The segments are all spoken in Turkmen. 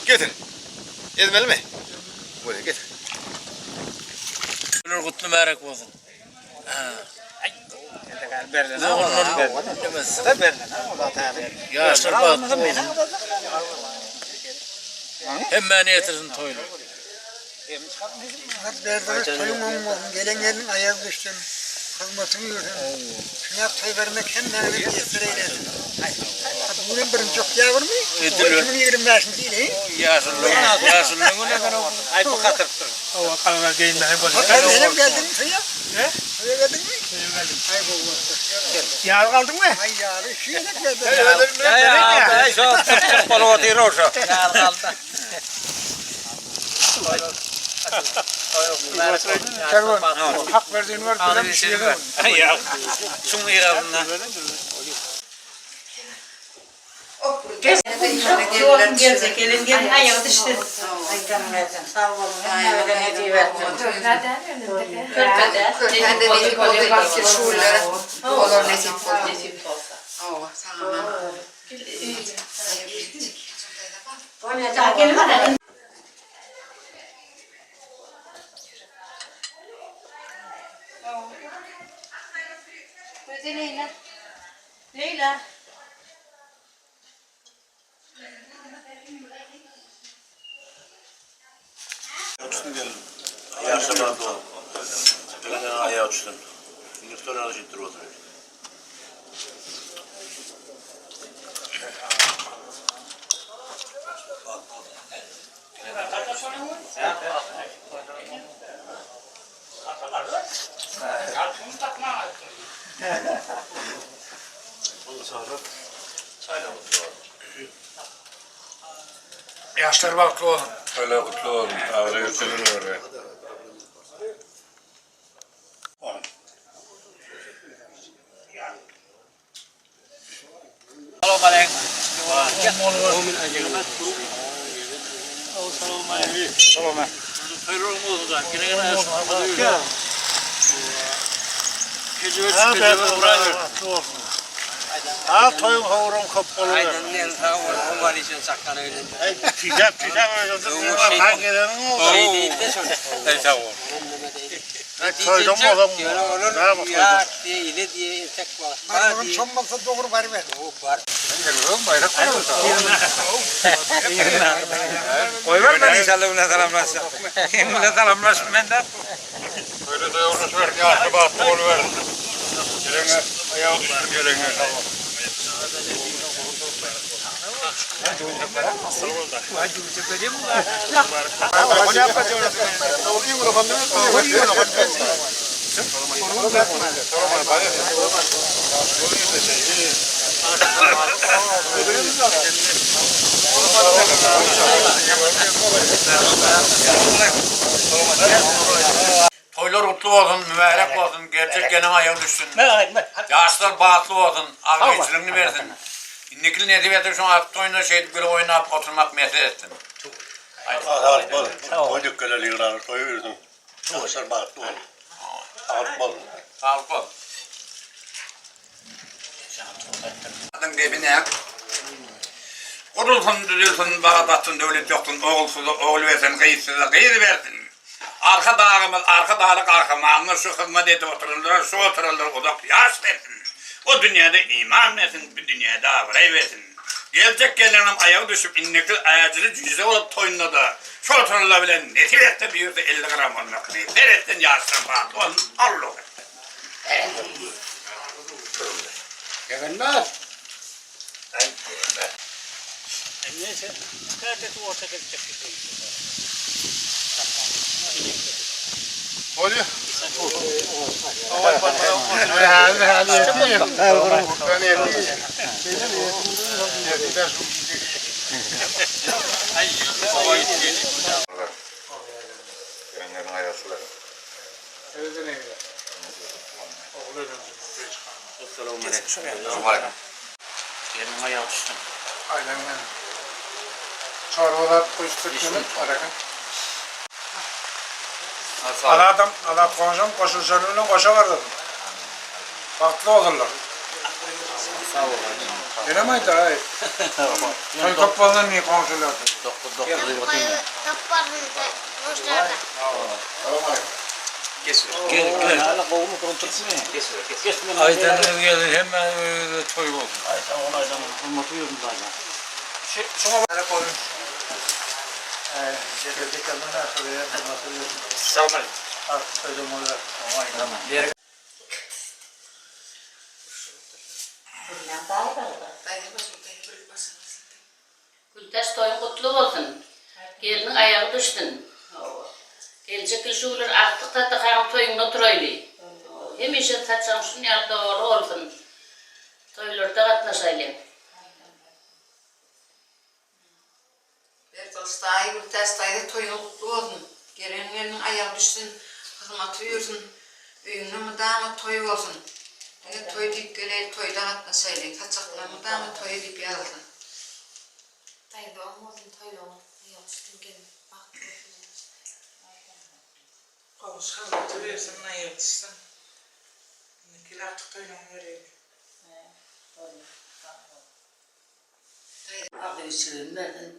Getir. Ezmelimi? Bolýar, getir. Toýlar gutly mübärek bolsun. Ýaşlar bagtly bolsun. Hemmäni ýetirsin toýlar. Berdiler toýuň oň bolsun, gelen gelniň aýagy düşsün, hyzmatyň ýürsün. Şuňa toý bermek hemmäňize miýesser eýlesin. Bu gün birinji oktýabrmy? 2025-nji ýyl, he? Ýaşulynyň güni eken o. Aý bu gatyrypdyr. Hawa, galga geýinmän bolýar. Senem geldiňmi toýa? He? Toýa geldiňmi? Toýa geldim. Aý gowy bolupdyr. Ýaly galdyňmy? Aý ýaly, şu gezek geldim. Ýa ýa, aý şo çyk-çyk bolup otyr o şo. Ýaly galdy. Kerwen, hak berdigini berip bilen şu ýere. Şuň ýerinde. Geljek gelen gelin aýagy düşsün. Sag boluň. Hemmäňize nesip etsin. Körpäde nesip boldy, şulara olar nesip boldy. Nesip bolsa. Hawa, sag Leýla. Leýla. Uçsun gelin. Ýaşlar bagtly bol. Gelin aýagy düşsün. Indi toýlar şeýtdirip oturyp. Ýaşlar bagtly bolsun. Toýlar gutly bolsun. Agzybirçilik ömürli. Ha toýuň howruň köp bolar. Aýdan men sag bol, o bar işen çakgan öýlen. Tijap tijap öýlen. Ha geleniň bolsun. Şey diýdi şol. Ey sag bol. Toýdan bolsaň. Ýöne olar ýa diýe ile diýe entek wagt bar Barmagyň diýe. çom bolsa dogry baryber. Bar. Goýber men inşallah bilen salamlaşsak. Sen bilen salamlaşyp men de. Toýda doýurlaşyber, ýaşly bagtly boluber. Gelene aýagy düşsün gelene. Toýlar gutly bolsun, mübärek bolsun, geljek gelin aýagy düşsün. Ýaşlar bagtly bolsun, agzybirçiligini bersin. Indiki nesip etse şoň at toýunda şeýdip gülüp oýnap oturmak miýesser etsin. Saglyk bol. Toý dükgeler ýygnalar, toýa ýürsün. Ýaşlar bagtly bol. Saglyk bol. Saglyk bol. Adyň gepi näme? Gurulsyn, düzülsin, baga batsyn, döwlet ýoksun, ogulsyza ogul bersin, gyzsyza gyz bersin. Arka dagymyz arka dagly gahrymanlar şu hyzmat edip oturanlara şu oturanlara uzak ýaş bersin. O dünýäde iman bersin, bu dünýäde abraý bersin. Geljek gelnenem aýagy düşüp indiki äjili jüýje bolup toýunda-da şu oturanlar bilen nesip etse buýursa 50 gram bolmak miýesser etsin ýaşlar bagtly bolsun Allahu ekber. Gelniň aýagy düşsün. Aýdan Çorba zat goýup yemek bar eken. Azadam, Azat goňşam goşulyşany bilen goşa bardyr. Bagtly bolsunlar. Selam aýt aý. Toý köp bolsun diý goňşularda. Gel gel. Aýdanyňyz gelsin hemmäniň öýüňizde toý bolsun. Gültäç toýuň gutly bolsun. Gelniň aýagy düşsün. Hawa. Geljek ýyl şu günler agtyk tatakaň toýuňda oturaýly. Hawa. Hemişe saçagyň şun ýaly doly bolsun. Toýlarda gatnaşaýly. Berdigylyç daýy Gültäç daýza toýuňyz gutly bolsun. Gelen gelniň aýagy düşsün, hyzmaty buýursyn. Öýüňde mydama toý bolsun. Diňe toý diýip geleýli toýda gatnaşaýly. Saçaklar mydama toý diýip ýazylsyn. Daýza oň bolsun toýlaryň aýagy düşsün gelin bagtly bolsun ýaşlar. Goňşy hyzmaty bersin aýagy düşsün. Indiki ýyl artyk toýlaryňy bereýli. Agzybirçiligini bersin.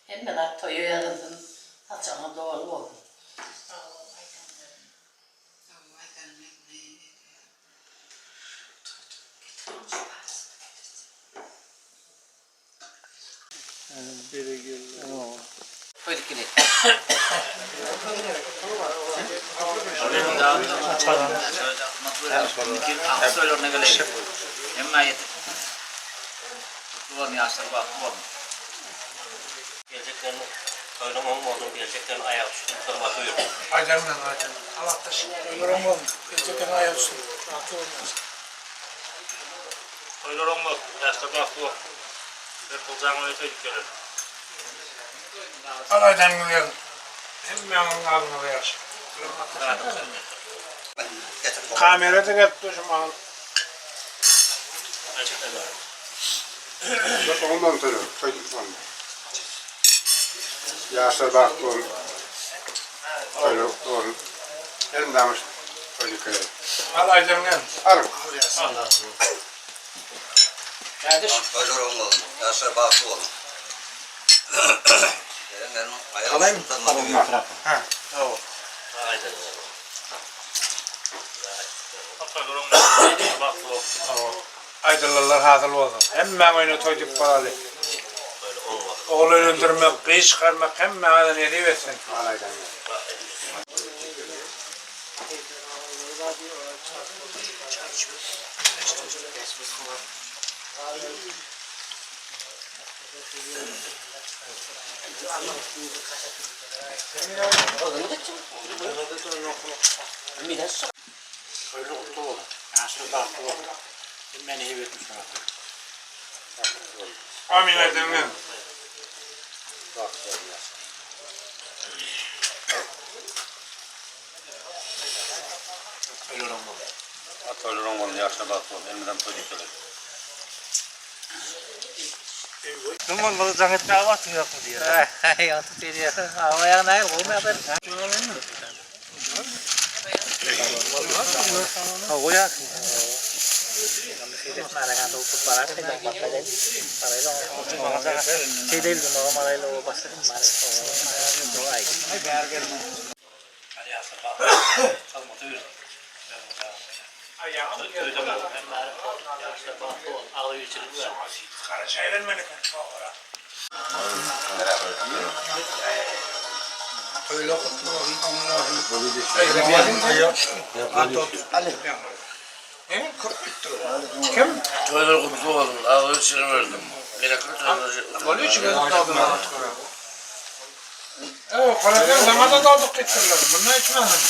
Hemme zat toýa ýazylsyn. Saçagyňyz doly bolsun. Sag bol aýdan gelin. Sag bol aýdan gelin. Aýdan bilen aýdan. Toýlar oň bolsun. Geljeklerin aýagy düşsün. Bagtly bolsun. Toýlar oň bolsun. Ýaşlar bagtly bolsun. Berkguljanyň öýi toý dikgeler. Al aýdanyňyz gelsin. Hemmäňiziň alnyňyza ýagşy. Kamera-da gelip dur şu mahal. Ýaşlar bagtly bolsun. Toýlar gutly bolsun. Elmydama toý dikgeler. Al aýdanyň gelsin. Alyň. Toýlar oň bolsun. Ýaşlar bagtly bolsun. Gelen gelniň aýagy düşsün, hyzmaty buýursun. Aýdylanlar hasyl bolsun. Hemmäň öýüne toý dikip baraly. Ogul öýlendirmek, gyz çykarmak hemmäňize nesip etsin. Toýlar gutly bolsun. Ýaşlar bagtly bolsun. Hemmäni nesip etsin şuňa. Amin aýdanyň. Toýlar oň bolsun. Toýlar oň bolsun, ýaşlar bagtly bolsun. Elmydam toý dikgeler. Ýaşlar bagtly bolsun. Hyzmaty buýursun. Ýaşlar bagtly bolsun. Agzybirçilik bersin. Kim? Toýlar gutly bolsun. Agzybirçilik bersin. Bereketli toýlar. Bolýa içi gezip daldylar. Ew, Karajan saňa da daldyk diýipdirler. Bunda içmäsin.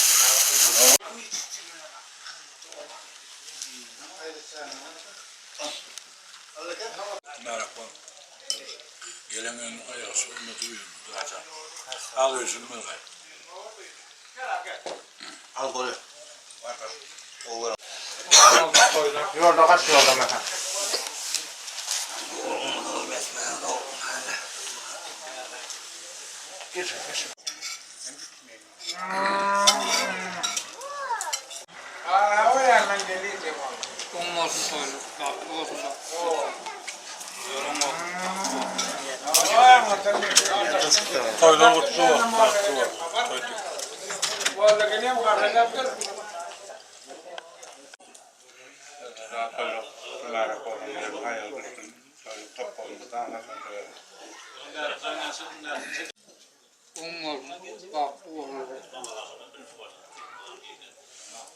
Mübarek bol. Gelen gelniň aýagy sürmedi buýun Hudaýjan. Al öýsün gay. Al goly. Ýolda gaç ýolda mekan. Aa, o ýerden gelýär diýip. Oň bolsun toýlar, bagtly bolsun Toýlar gutly bolsun, bagtly bolsun. Toý dik. Toýlar mübärek bolsun. Aýagy düşsün. Toýlar top bolsun. Oň bolsun, bagtly bolsun.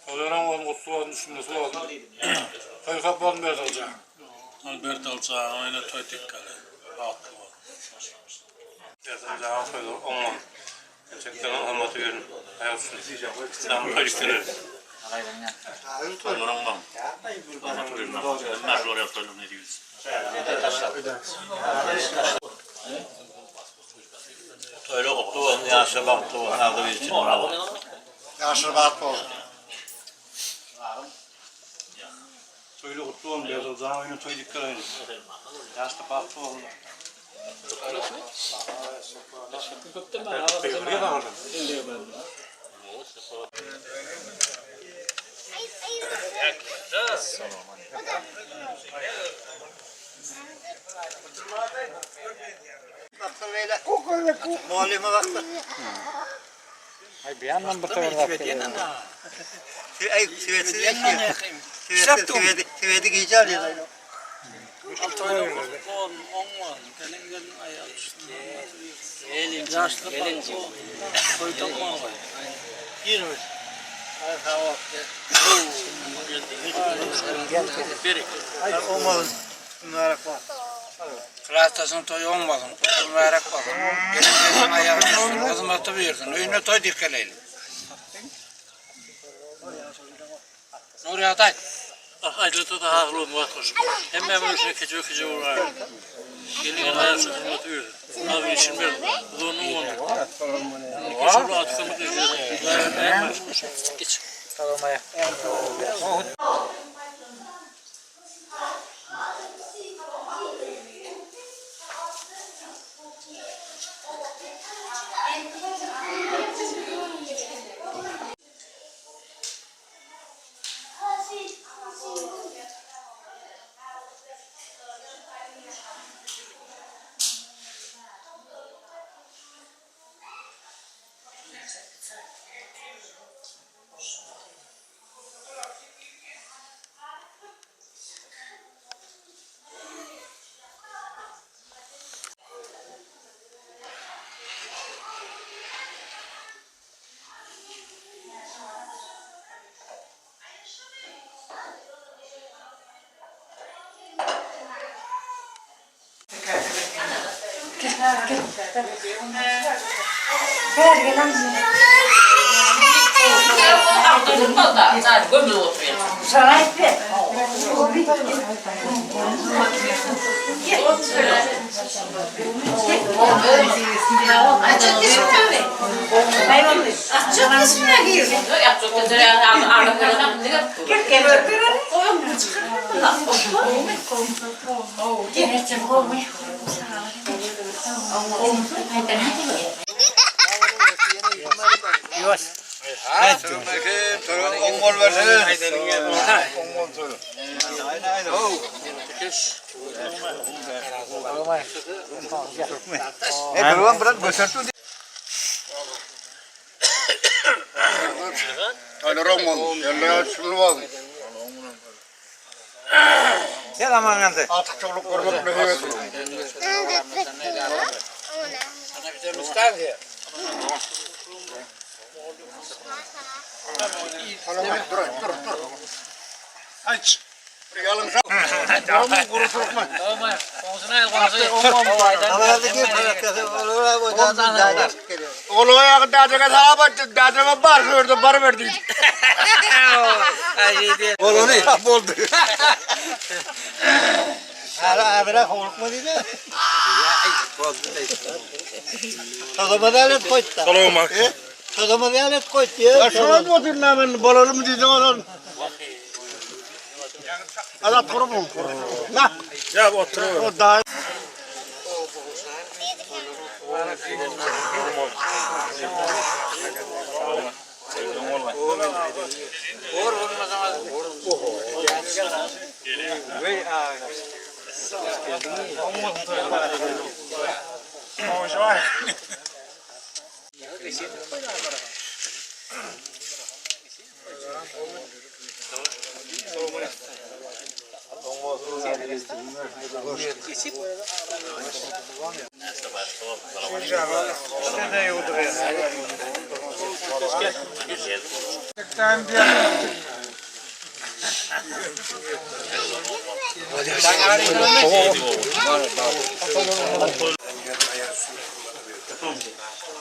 Toýlaryň bolsun, gutly bolsun, düşümlisi bolsun. Toý köp bolsun Berdaljan. Al Berdaljan, oýna toý dikgeli. Bagtly bol. Berdaljan toýlar oň bolsun. Geljekde hormaty berin. Aýak üstüne. Sen toý dikgeli. Toýlaryň bolsun. Hormaty berin. Hemme şolar ýaly toýlar nesip etsin. Toýlar gutly bolsun, ýaşlar bagtly bolsun, agzybirçilik bolsun. Ýaşlar bagtly bolsun. Toýlar gutly bolsun, Berdaljan oýna toý dikgeli. Ýaşlar bagtly bolsun. Klasdaşyň toýy oň bolsun, gutly mübärek bolsun. Gelen gelniň aýagy düşsün, hyzmaty buýursyn, öýüne toý dikeleýli. Nurýagdy aýt. Ah aýdylsa-da hasyl bolmaz goşgy. Hemmämiz üçin keje-keje bolaýaly. Gelniň aýagy düşsün, hyzmaty buýursyn. Az geçirmez, uzagyny boldy. Indiki şol atysamy Geç.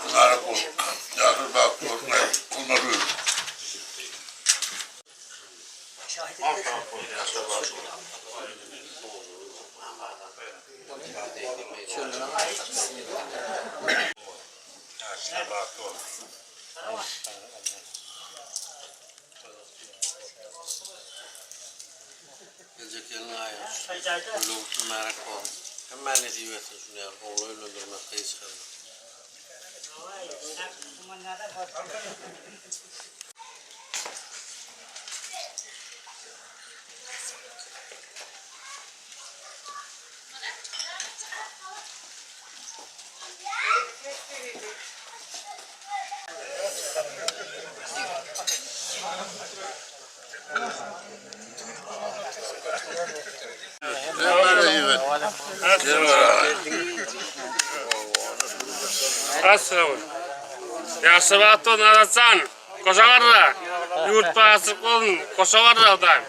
Mübarek olsun. Ýaşlar bagtly bolsun. Hyzmat buyursun. Ýaşlar bagtly bolsun. Geljek ýylyň aýy gülli gutly mübärek bolsun. Hemmä nesip etsin şuny ýaly ogul öýlendirmek gyz çykarmak. Ýagşy bagtly bolsun Azatjan. Goşa barda. Ýurt baýçylyk bolsun. Goşa barda Hudaýym.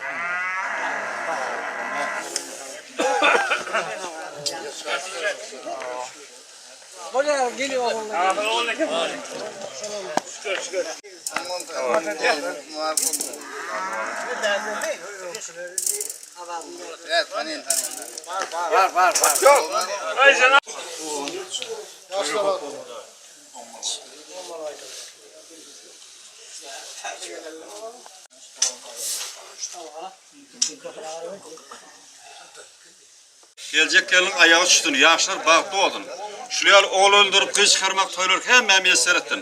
Geljek gelniň aýagy düşsün, ýaşlar bagtly bolsun. Şul ýaly ogul öldürip, gyz çykarmak toýlar hemmä miýesser etsin.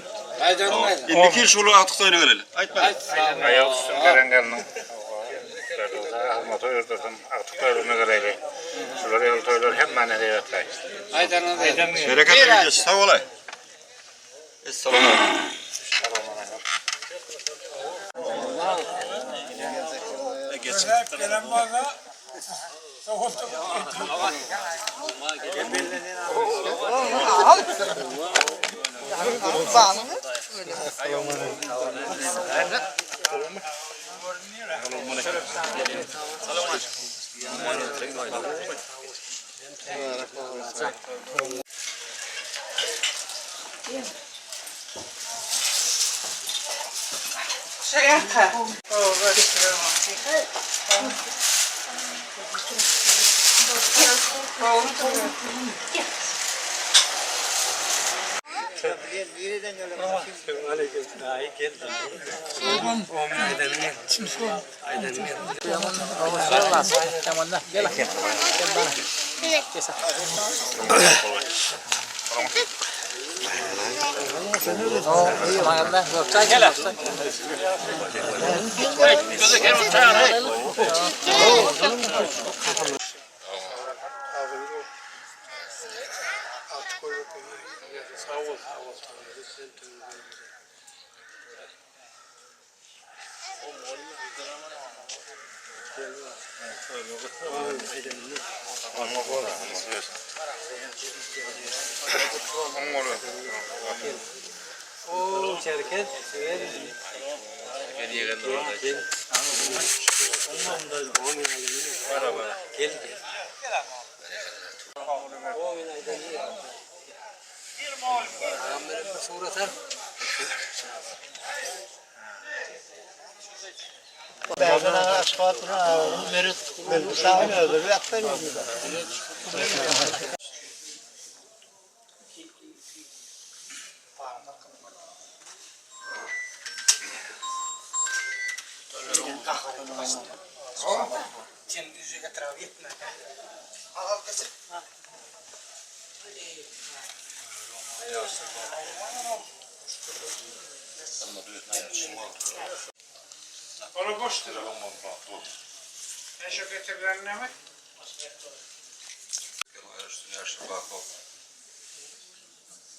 Indiki ýyl şul agtyk toýuna geleli. Aýtma. Aýagy düşsün gelen gelniň. Hyzmata öldürsün, agtyk toýlaryna geleli. Şular ýaly toýlar hemmä nesip etsin. Bereket video sag bolaý. Essalamu Ola boşdur. Sen şu getirilen näme?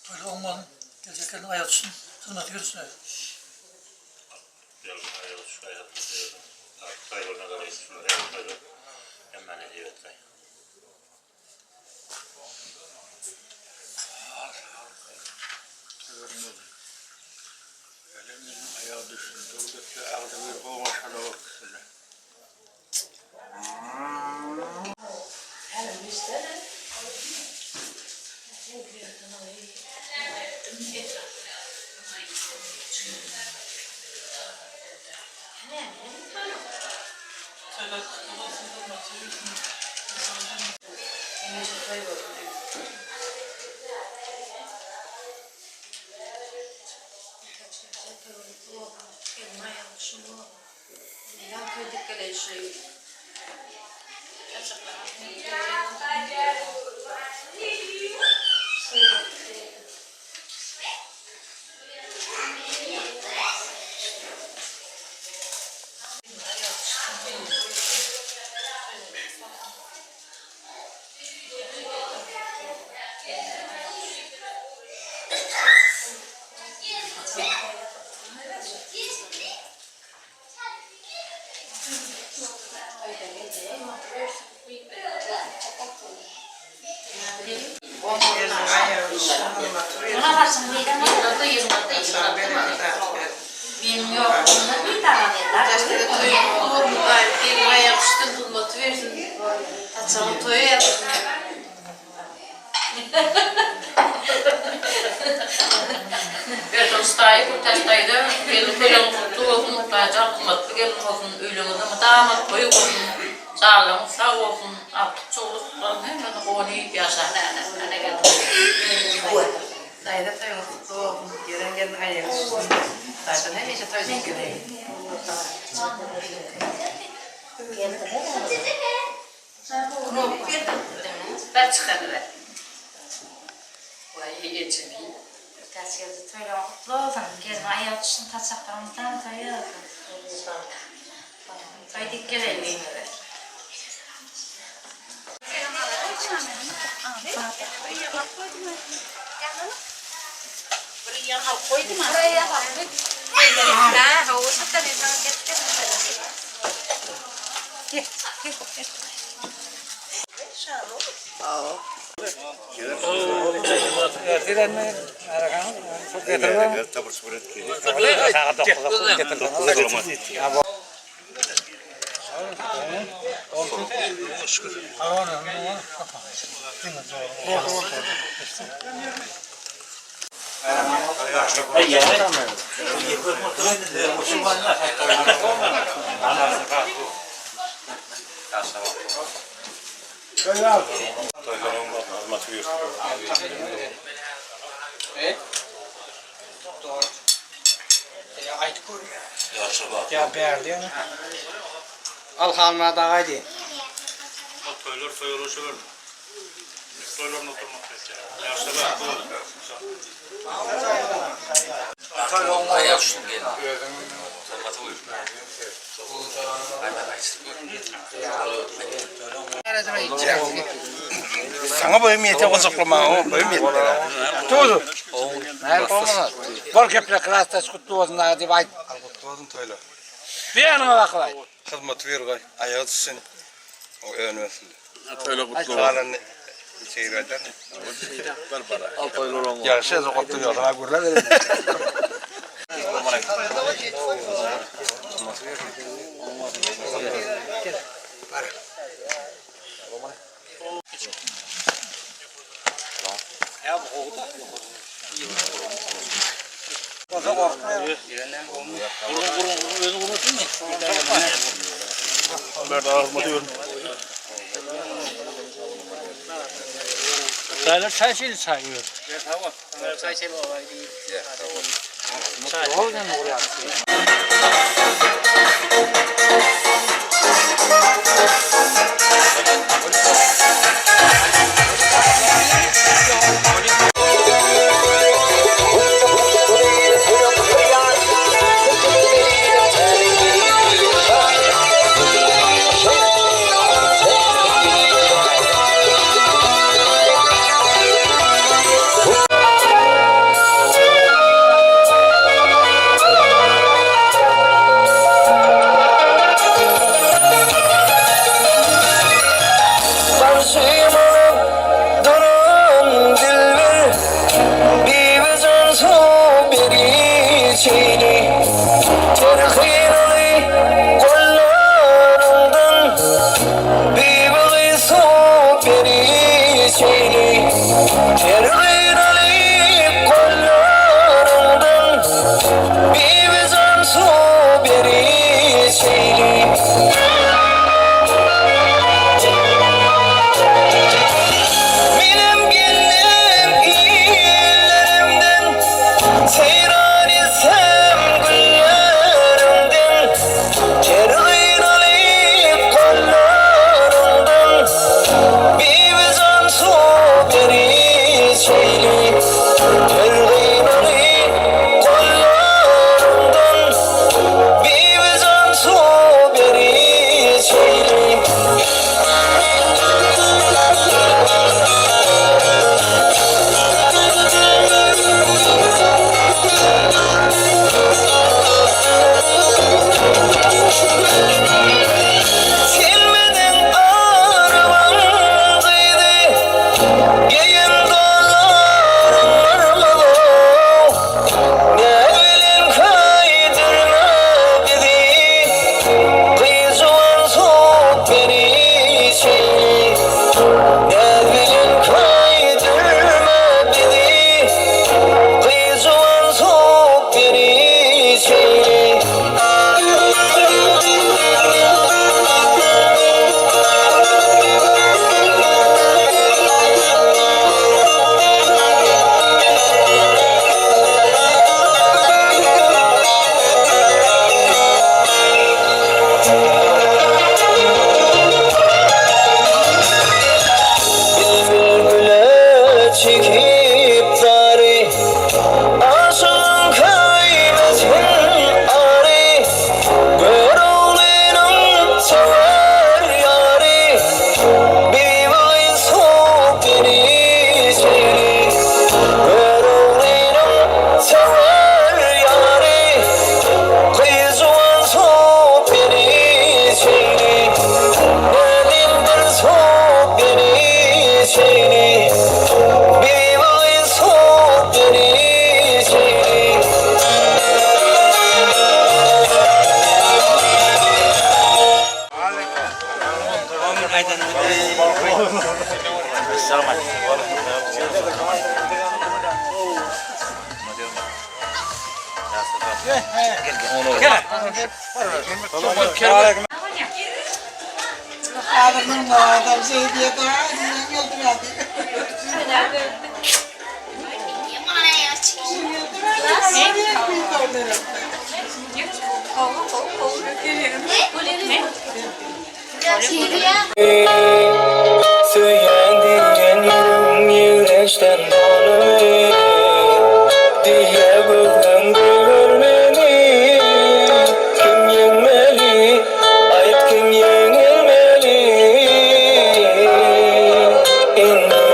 Toýlar oň bolsun. Geljek gelniň aýagy düşsün. Hyzmaty ýürsün. Gelniň aýagy düşsün, hyzmaty ýürsün. Toýlaryna garaýsyn, şular her toýlar hemmäne nesip etsin. Aýagy düşsün, döwletli agzybir goňşular bolsun. Berdi Ustaýew, Gültäç daýza, gelin toýlaryň gutly bolsun, Hudaýjan gymmatly gelin bolsun, öýleriňizde mydama toý bolsun, janlaryňyz sag bolsun, agtyk çowluklaryň hemmesi gowuny iýip ýaşasyn. Daýza toýuňyz gutly bolsun, gelen gelin aýagy düşsün, Hudaýdan hemişe toý diýip geleýin. Bir çykaryber. Waý ejemi. Gültäç geldi toýlaryň gutly bolsun, gelin aýagy düşsün saçaklaryňyzdan toý bolsun. Toý diýip geleýin öýüňize. Ya berdi ýa. Al Halmyrat aga diý. Toýlar toý boluşa berdi. Toýlaryny oturmak gerekýär. Ýaşlar bagtly bolsun. Aýak düşsün gelin. Hyzmaty buyursun. Sana boýum ýete gyzyklama, boýum ýetdi. Tuzu. Bol keple klasdaş gutly bolsun aga diýip aýt. Al gutly bolsun toýlar. Bir ýanyňa bakyp aýt. Hyzmaty bir goý, aýagy düşsün. O önmesin. Toýlar gutly bolsun. Galany içeri aýdaryn. Al toýlar oň. Ýagşy gutly bolsun ha gürle berin. Çaýlar çaý içeli çaý ýör. Söýýän diýen ýüregim ýigrençden dolumy? Diýýä gözleň goýbermeli. Kim ýeňmeli, aýt kim ýeňilmeli? Indi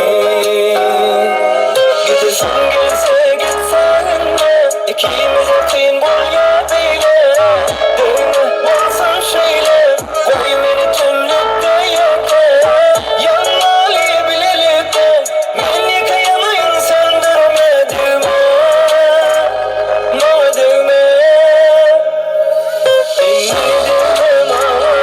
gidesiň gelse gitseňde Ikimize kyn bolýa beýle. Degme bolsun şeýle. Goý meni tümlükde ýeke Ýanmaly bilelikde Men ýeke ýanaýyn söndürme degme Maňa degme Indi degme maňa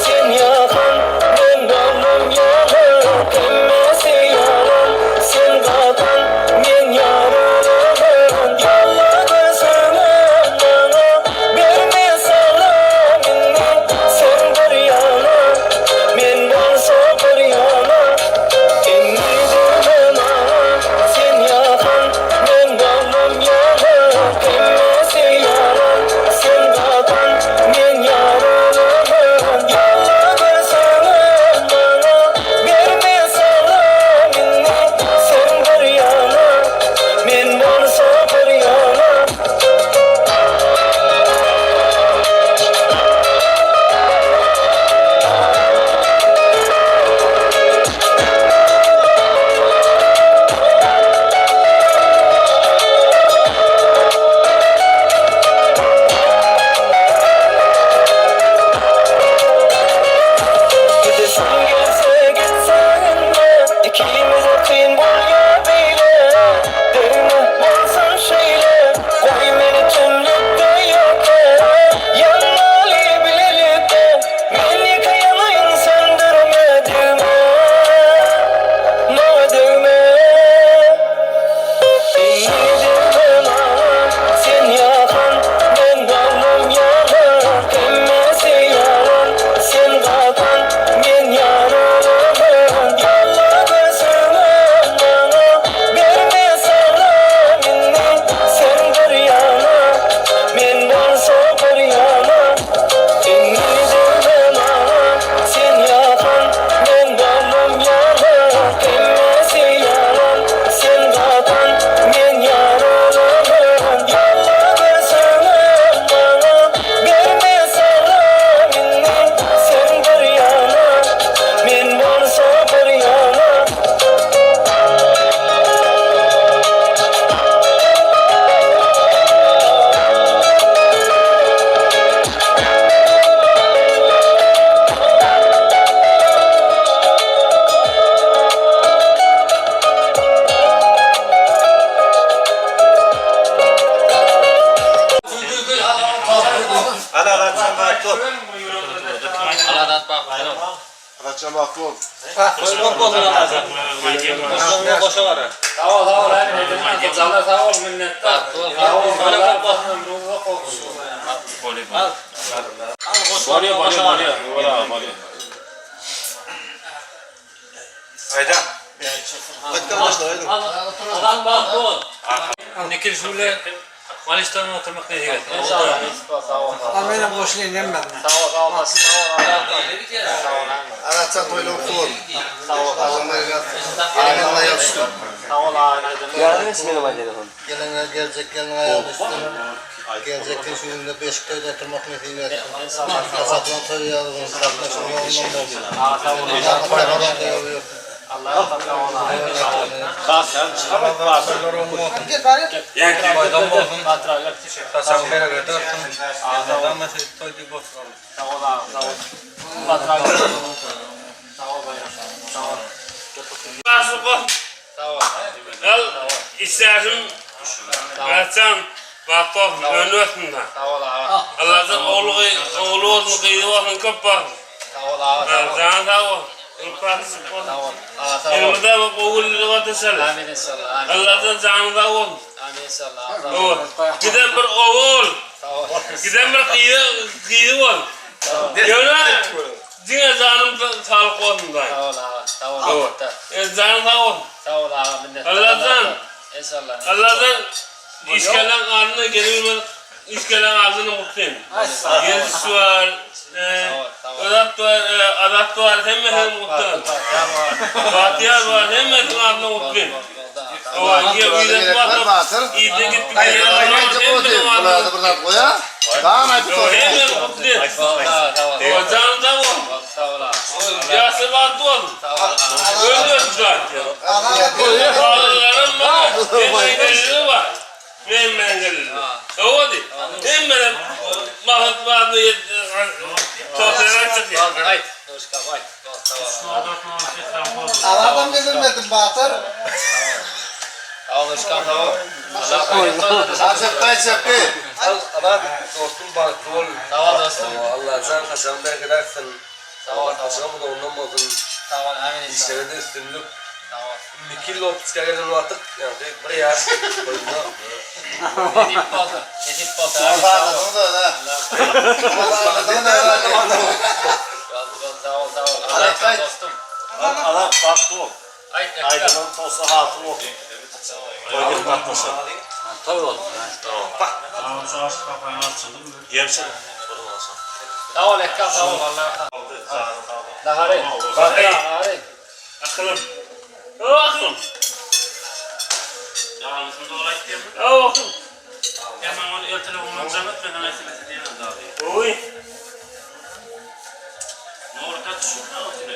Sen ýakan men boldum ýalan Hemmesi ýalan Sen gapan men ýaralanan Ýalla görsene maňa Berme salam indi sen bir ýana Men bolsa bir ýana Indi degme maňa sen ýakan Men boldum ýalan Hemmesi ýalan sen gapan Men ýaralanan Ýalla görsene maňa Berme salam indi sen bir ýana Men bolsa bir ýana. Gidesiň gelse gitseňde Ikimize kyn bolýa beýle Degme bolsun şeýle Goý meni tümlükde ýeke Ýanmaly bilelikde Men ýeke ýanaýyn söndürme degme Maňa degme Indi degme maňa Sen ýakan men boldum ýalan Hemmesi ýalan Sen gapan men ýaralanan Ýalla görsene maňa Berme salam indi sen bir ýana Men bolsa bir ýana Indi degme maňa sen ýakan Men boldum ýalan Hemmesi ýalan sen gapan Men ýaralanan Ýalla görsene maňa Berme salam indi sen bir ýana Men bolsa bir ýana. Al istäsim Gaçan bagtly bolsun önde bolsun da. Allahdan ogly ogly bolsun gyzy bolsun köp bolsun. Jany sag bolsun. Elmydama gowy günlere gatnaşaly. Allahdan janyň sag bolsun. Amin inşallah. Bizem bir ogul. Giden bir gyzy gyzy bol. Ýöne diňe janym saglyk bolsun daýy. Sag ol aga. Sag ol minnetdar. Janyň sag bolsun. Sag ol aga minnetdar. Allajan. Enşallah. Allajan işgärleň adyna gelip işgärleň adyna gutlaýyn. Gelişi bar. Azat bar, Azat bar, hemmesini gutlaýyn. Bagtyýar bar, hemmesiniň adyna gutlaýyn. Adam getirmedim Batyr. Açyk çekdi. Al dostum bagtly bol. Sag ol dostum. Allajan haşam bereket atsyn. Sag ol. Haşam ondan bolsun. Sag ol. Amin. Işlerinde üstünlik. Sag ol. Indiki ýyl otpuska gelen wagtyk ýagny bir ýaş goýma. Nesip bolsa. Nesip bolsa. Sag ol dostum. Azat bagtly bol. Aýdylan tosa hasyl bolsun. Toý gelip gatnaşar. Toý bolsun. Ýemşin. Sag ol Ekgam sag ol. Nahary. Nahary. Akylym. O akylym. Ýalňyşym dogry aýtýarmy? O akylym. Ýa maňa ony el telefonundan jaň et, men saňa sms edýän dady. Oý. Nurka düşüpmi otuna?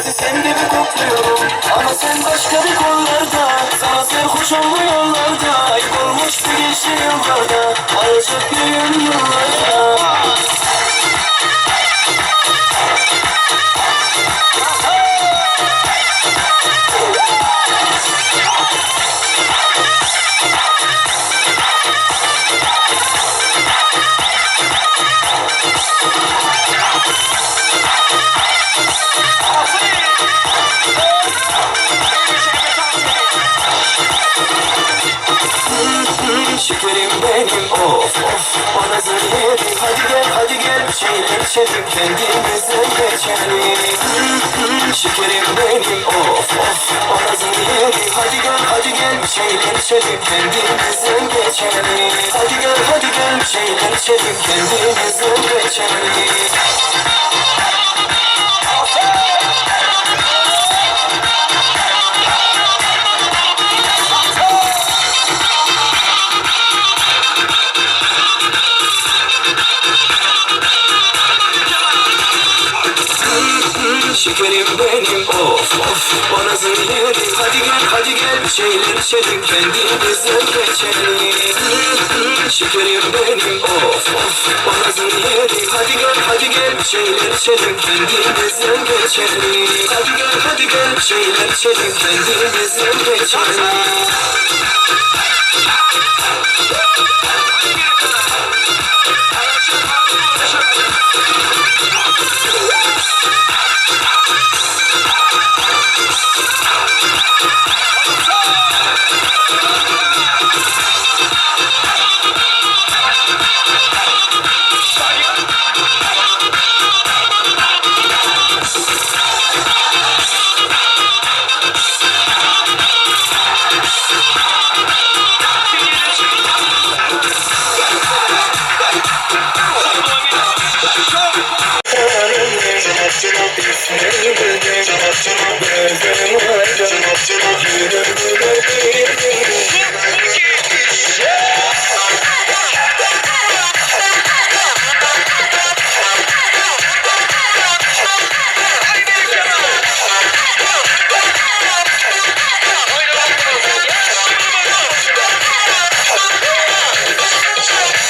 Seni sen gibi kokluyorum Ama sen başka bir kollarda Sana serhoş olma yollarda Ayıp olmuş bir geçti yıllarda Alacak bir yıllarda Şekerim benim of of Bana zehir Hadi gel hadi gel bir şeyler içelim kendimize geçelim Şekerim benim of of Bana zehir Hadi gel hadi gel bir şeyler içelim kendimize geçelim Hadi gel hadi gel bir şeyler içelim kendimize geçelim Şekerim benim of of Bana zehir Hadi gel hadi gel bir şeyler içelim kendimize geçelim Şekerim benim of of Bana zehir Hadi gel hadi gel bir şeyler içelim kendimize geçelim Hadi gel hadi gel bir şeyler içelim kendimize geçelim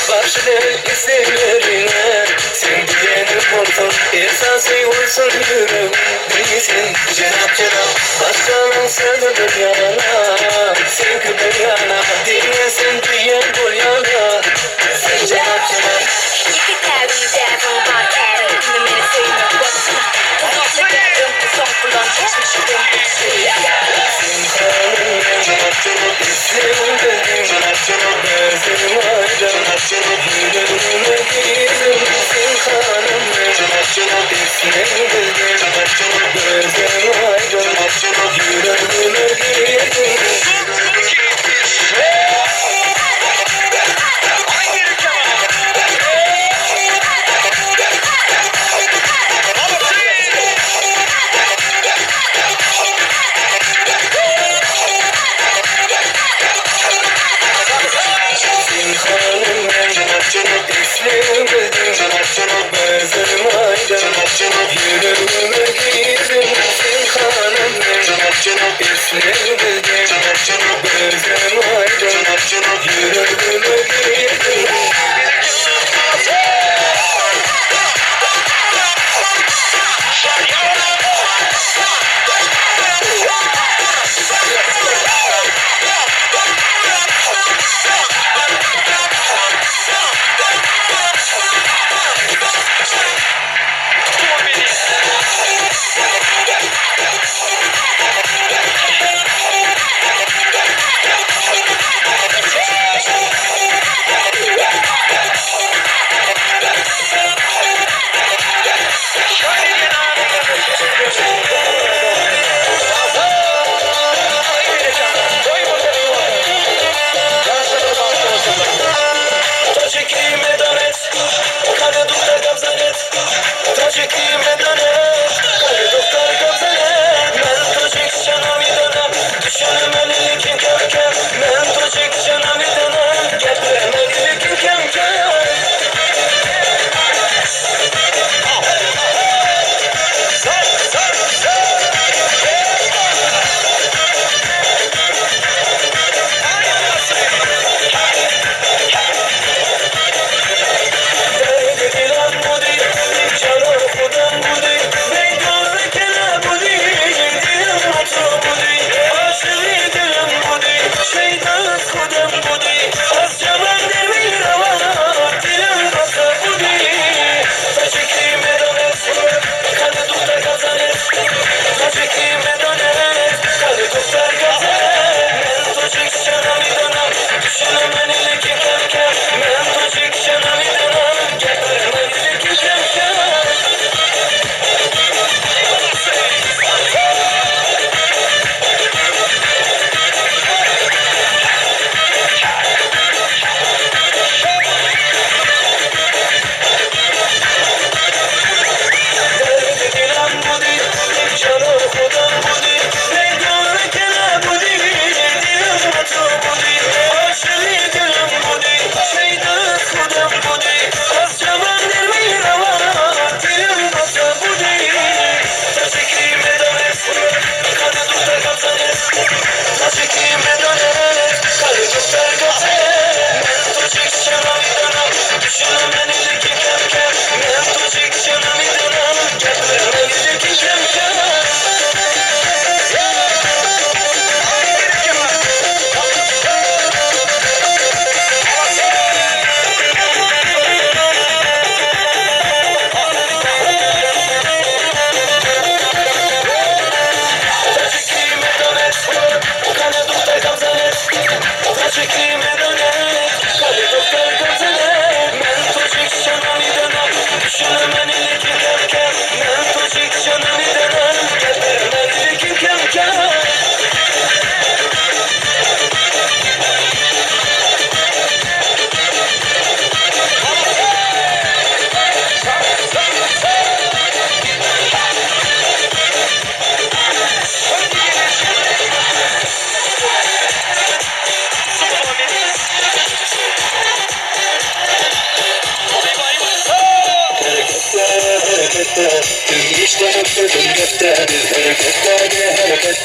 Başlar isimlerine Sen diyenim olsun Esası olsun yüreğim Değilsin Cenab Cenab Başkanın sözü bir yana Sen bir yana Dinlesin diyen bol yana Sen Cenab Cenab Ýeke tägim däbiň bar käriň Indi meni söýmek bolsun Uzakly däl öňki soňkulan geçmişi öňküsi Sen hanım İsmim dedim Gözüm aydın Yüreğime girdim Sen hanım İsmim dedim Gözüm aydın Yüreğime girdim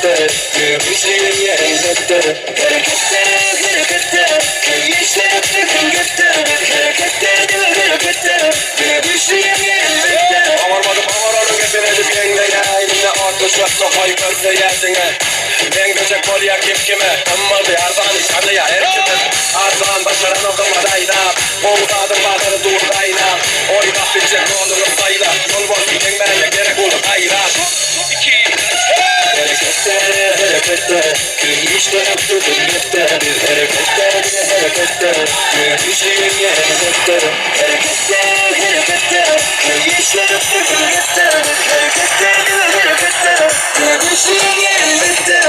Hereketde, güýçli elbetde. Hereketde, hereketde, kim işde, kim gepde. Biz hereketde, diňe hereketde, güýçli elbetde. Oňarmadyk oňararyň gepini edip ýeňleýä Elinde otly çöp tokaý gözleýä diňe Meňzejek bolýa kim kime Gymmatly arzany tanaýa her kimem Arzan başaranok gymmat aýlap Gowy zadyň bazary dur gaýnap Oýnap biljek roluňy saýla Ýol bolsun ýeňmäne gerek uly gaýrat Iki Hereketde hereketde Kim işde ökde kim gepde Biz hereketde diňe hereketde Güýçli ýeňýä elbetde Hereketde, hereketde, kim işde ökde kim gepde. Biz hereketde, diňe hereketde, güýçli elbetde.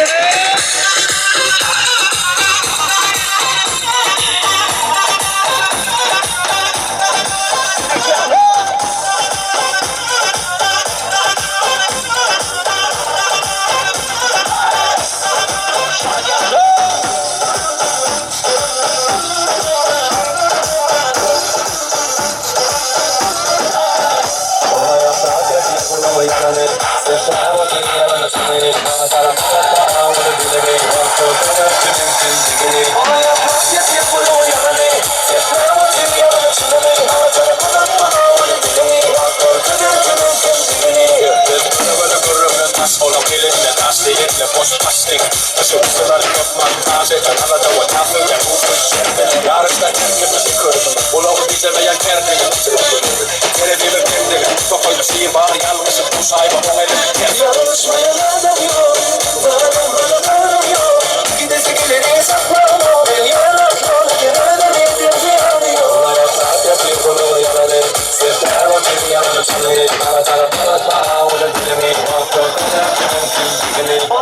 Yanlışmayan adam yok, zalim adam yok. Gidesi geleni saklamam, el yalan yok, kenarda bir ziyan yok. Ona yaprak yaprak bunu yanını, sepre otur yanına çınını, bana tarafı da bu dilini, kader kimin kimdiğini.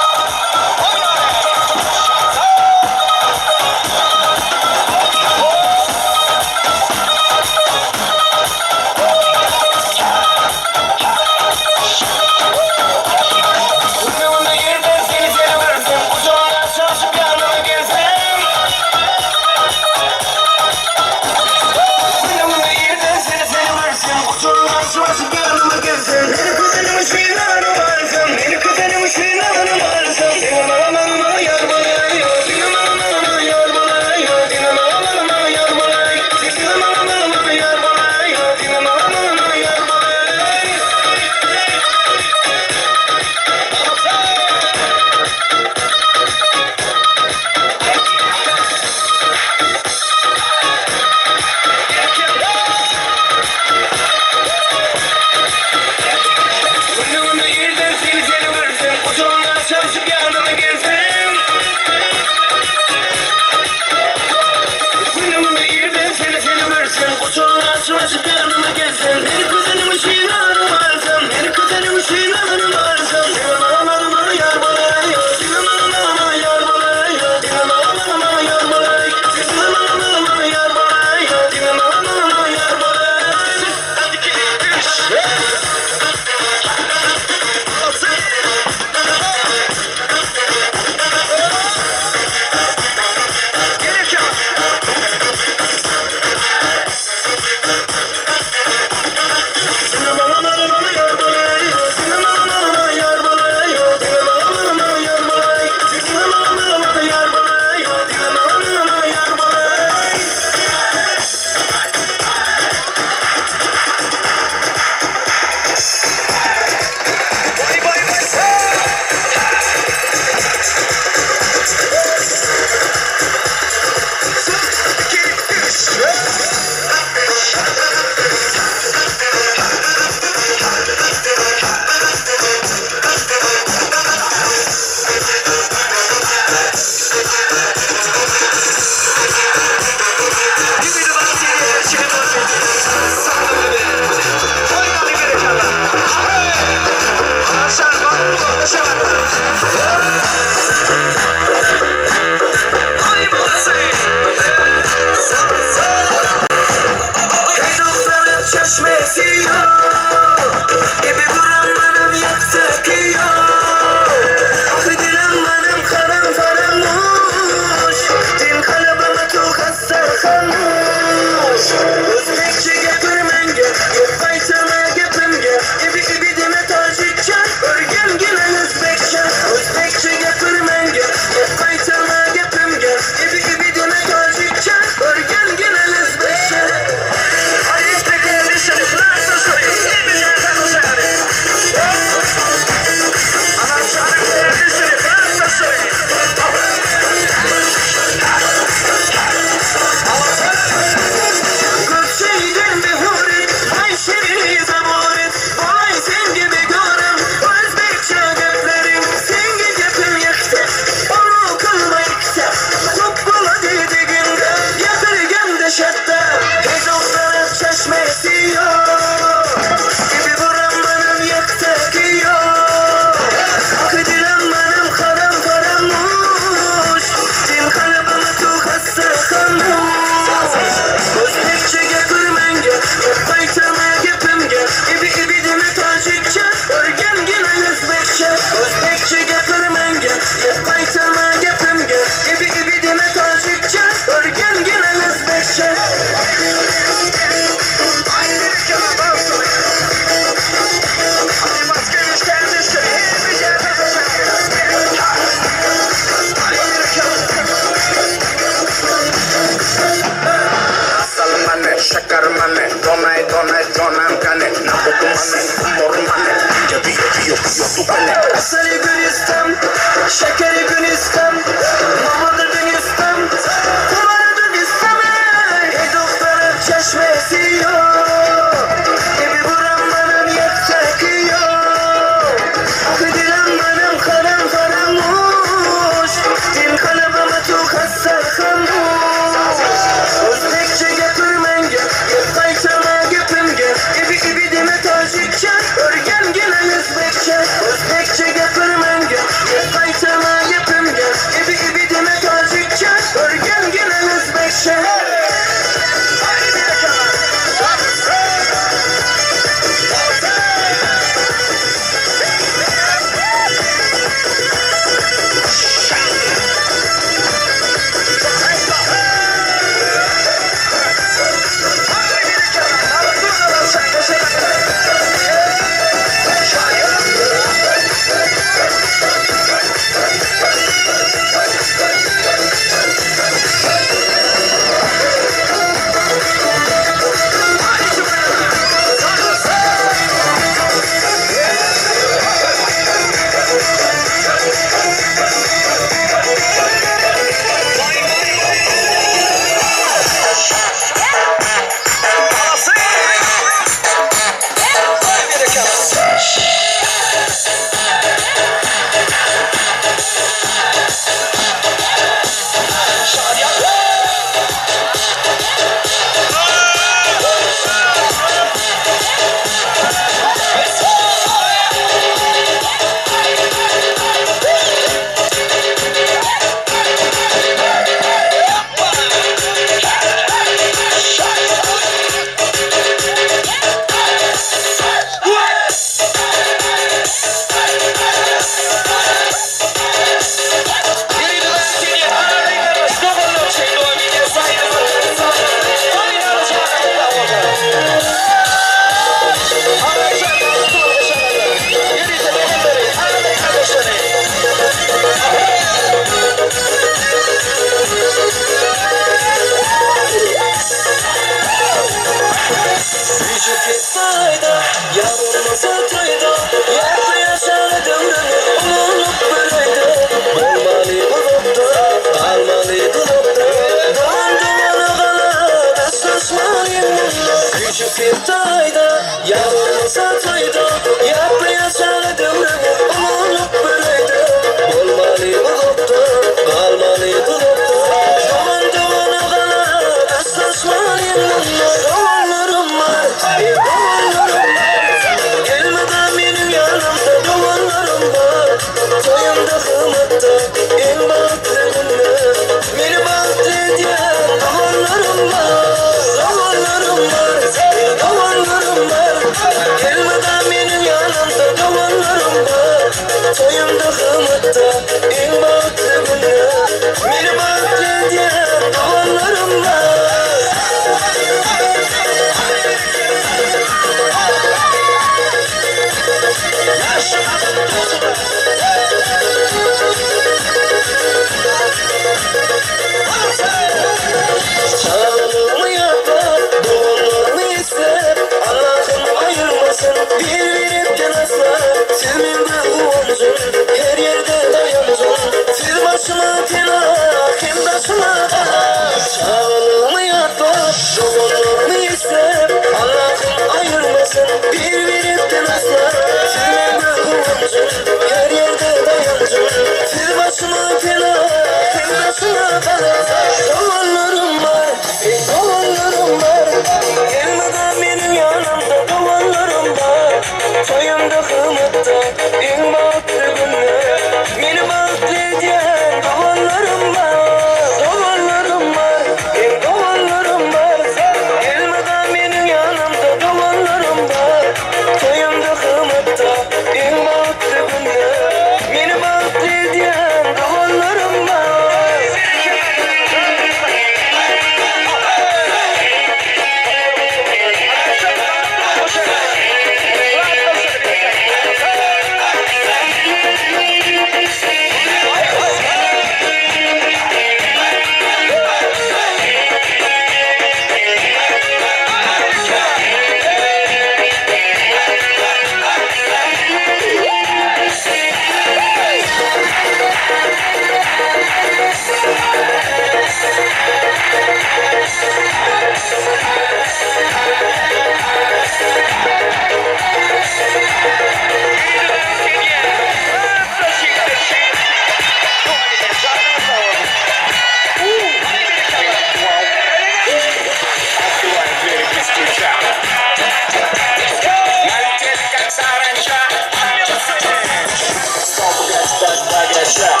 Şa.